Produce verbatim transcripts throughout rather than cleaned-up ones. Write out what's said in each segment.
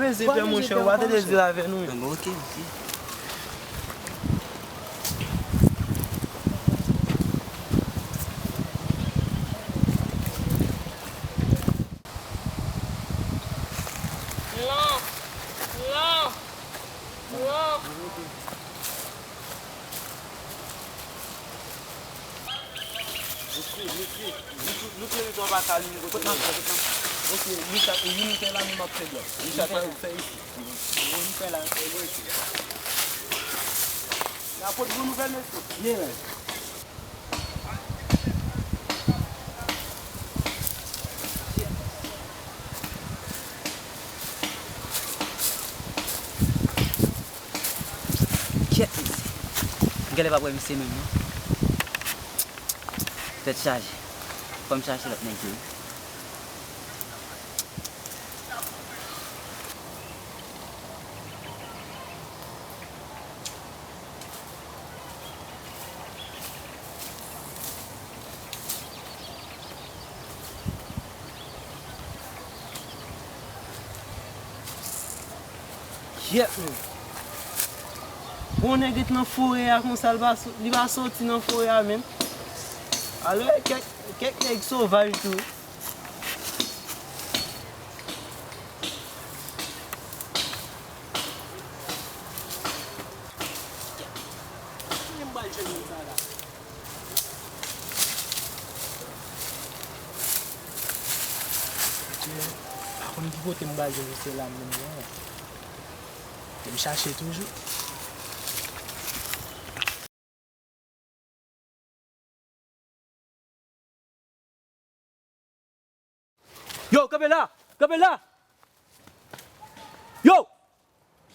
Zepè, monchè, ou pa tande zil avè nou. Ah, bon, ok, ok. Lan, lan, lan. Mesye, mesye, nou tou, nou tou le twa pa ka vin kote nou. Mesye, Richard, e vin fè la, men m ap fè dòt. Richard, fè, fè isi. Vin fè la, fè bon isi. N a pot bon nouvèl, mesye. Ye. Kyèt, mesye. M genlè p ap wè misye menm, non. Tèt chaje. Fò m chache lòt nèg yo, wi. Kyèt, men. Bon, nèg ret nan forè a konsa, li pa so-, li pa soti nan forè a menm. Alò, kèk, kèk nèg sovaj tou. Kote m pral jwenn moun sa la? Mwen pa konn ki kote m pral jwenn misye la menm non. Fò m chache toujou. Yo, kanpe la! Kanpe la! Yo!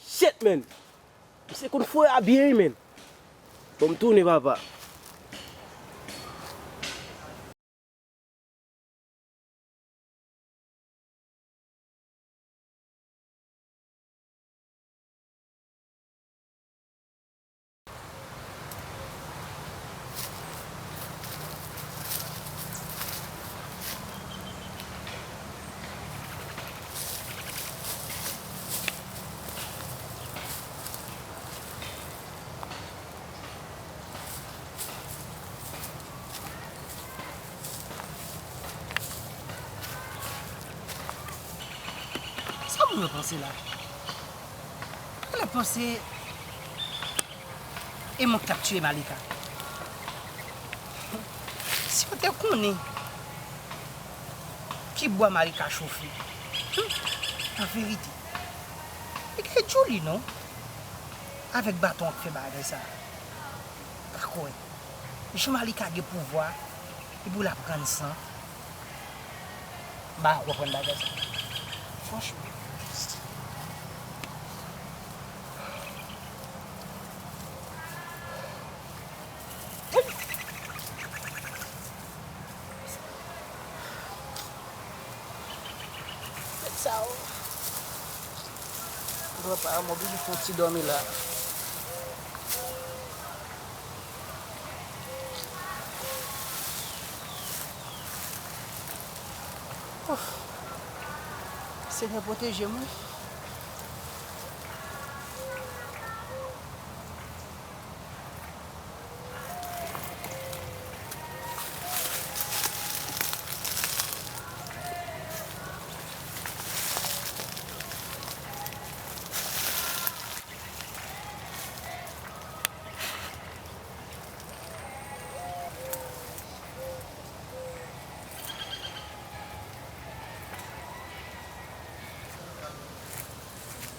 Shit, man! Misye konn foure a byen, wi, man. Bon, m tounen, papa. Sa moun yo panse la? Yo panse e mwen k t ap tiye Malika. Si yo te konnen ki bwa Malika chofe. An verite, li gen Djouly non. Avèk baton an k fè bagay sa. Pa kwè. Jan Malika gen pouvwa, epi w la prann san. M pa konprann bagay sa. Franchman. Met sa o. Bon, pa, m oblije fè yon ti dòmi la. Ouf. Senyè, pwoteje m, wi.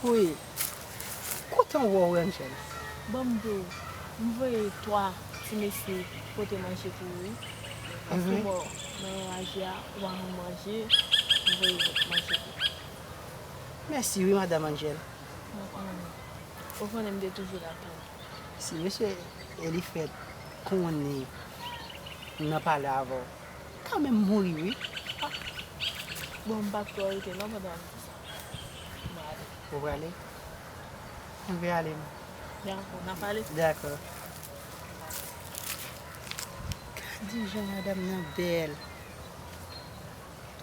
Wi. Kote w wè w, Angel? Ban m di w, m voye twa ti mesye pote manje pou ou, wi. Paske, mhm, bon, nan raje a, ou pa konn manje, m voye manje pou ou. Mèsi wi, madanm Angel. Mwen konnen. Ou konnen m te toujou la pou ou. Si mesye Elifèt konnen m nan pale avè w, kanmenm mouri wi. Ah. Bon, m pa t twò rete non pandan m di sa. M prale. Ou prale? M vle ale m. Dakò, n a pale. Dakò. Gade jan madanm nan bèl.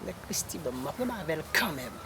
Lè Christy ban m, m ap renmen avè l kanmenm.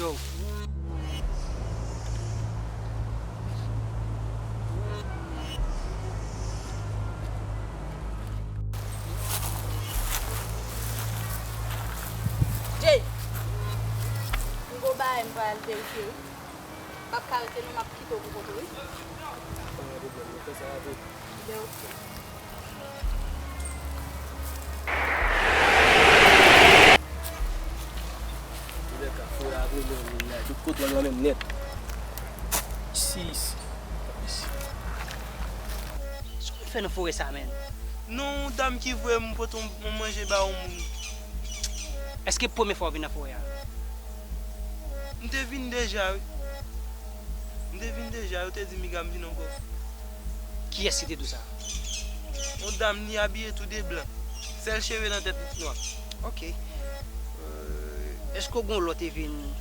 Yo. Jay, m gon bagay m pral verifye wi. M p ap ka rete non, m ap kite w pou kont ou wi. Pa gen pwoblèm, nou fè sa rapid. Byen, oke. Rebecca, fò la vre menm, tout kote w nan menm nèt. Sis. Sa w vin fè nan forè sa, menn? Non, yon dam ki voye m pote yon, yon manje ba yon moun. Èske premye fwa w vin nan forè a? M te vin deja, wi. M te vin deja, yo te di m piga m vin ankò. Kiyès ki te di w sa? Yon dam, li abiye tou de blan. Sèl cheve nan tèt li ki nwa. Ok. Euh, èske w gen yon lòt evènman?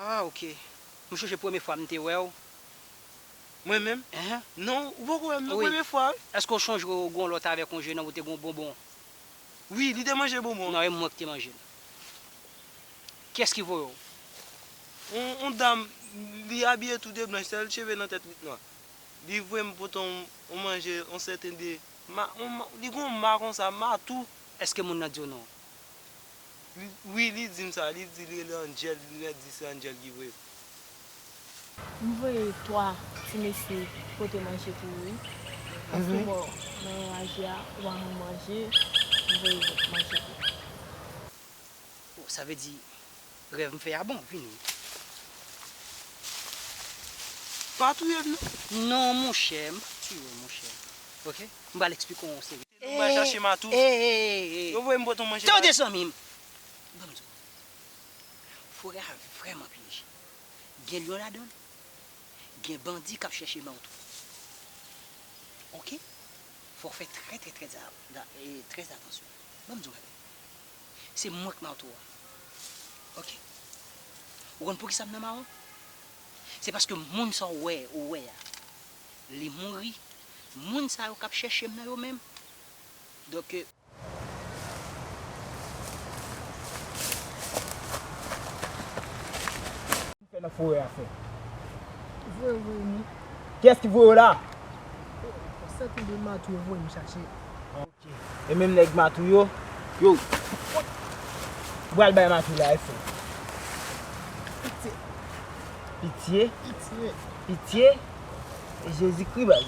Ah, ok. M chèche premye fwa m te wè w. Mwen menm? Enhen. Non, ou poko wè m non, wi. Premye fwa, wi. Èske w chonje w gen yon lòt avèk yon jennonm ou te gen yon bonbon? Wi, li te manje bonbon an. Non, e mwen ki te manje l. Kiyès ki voye w? On, on dam, li abiye tou de blanch, sèl cheve nan tèt li k nwa. Li voye m pote on, on manje, on sèten de ma-, on ma-, li gen on ma konsa, matou. Èske moun nan di w non? Li, wi, li di m sa, li di li rele Angel, li mèt di se Angel ki voye m. M voye twa ti mesye pote manje pou ou, wi. Paske, mhm, bon, nan raje a, ou pa jwenn manje, m voye manje pou ou. Oh, sa vle di, rèv m fè a bon, vini. Pa touye m, non. Non, monchè, m p ap touye w, monchè. Ok? M pral eksplike w yon seri. Nou pral chache Matou. Ey, ey, ey, ey. Yo voye m pote yon manje. Tande, zanmi m. Ban m di w. Forè a vrèman pyeje. Gen lyon ladan l. Gen bandi k ap chèche Matou. Ok? Fò w fè trè, trè, trè, a, da, e, trè atansyon. Ban m di w yon bagay. Se mwen k Matou a. Ok. Ou konn poukisa m nan mawon? Se paske moun sa w wè, ou wè a, li mouri. Moun sa yo k ap chèche m nan yo menm. Donk, euh, Fè nan forè a, frè. Voye, voye nou. Kiyès ki voye w la? Sèten de Matou yo voye m chache. Ok. E menm nèg Matou yo, yo. Ou pral bay Matou la, e frè. Pitye. Pitye? Pitye. Pitye? E Jezikri, baz.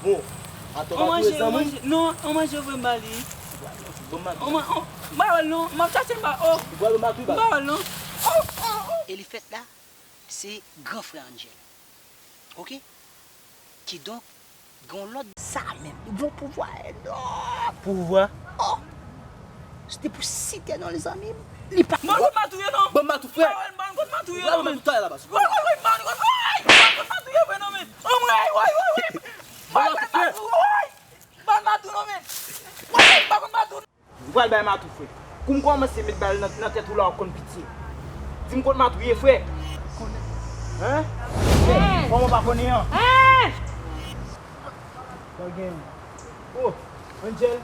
Bon, atò, on manje, on manje. Non, on manje vre m ba li. Bon, m ba li. On, on, m ba wè l non. M ap chache m ba. Oh. M ba wè l non. Oh, oh, oh. Elifèt la, se gran frè Angel. Oke? Kidonk, gen yon lòt. Sa menm, li gen yon pouvwa enòm. Pouvwa? Oh! Se te pou site non, lezanmi. Li pa. Ban m kout matou yo non. Ban m matou, frè. Ban m kout matou yo non, men. Woy, woy, woy, ban m kout, woy, ban m kout matou yo, frè, non, men. Oh, woy, woy, woy, woy. Ban m kout matou, woy. Ban m matou, non, men. Woy, ban m kout matou. M pral bay matou, frè. Kou m kòmanse met bal nan, nan tèt ou la, w ap konn pitye. Di m kote matou ye, frè. Hein? Kòman w pa konnen an? Sa w gen? Oh, Angel.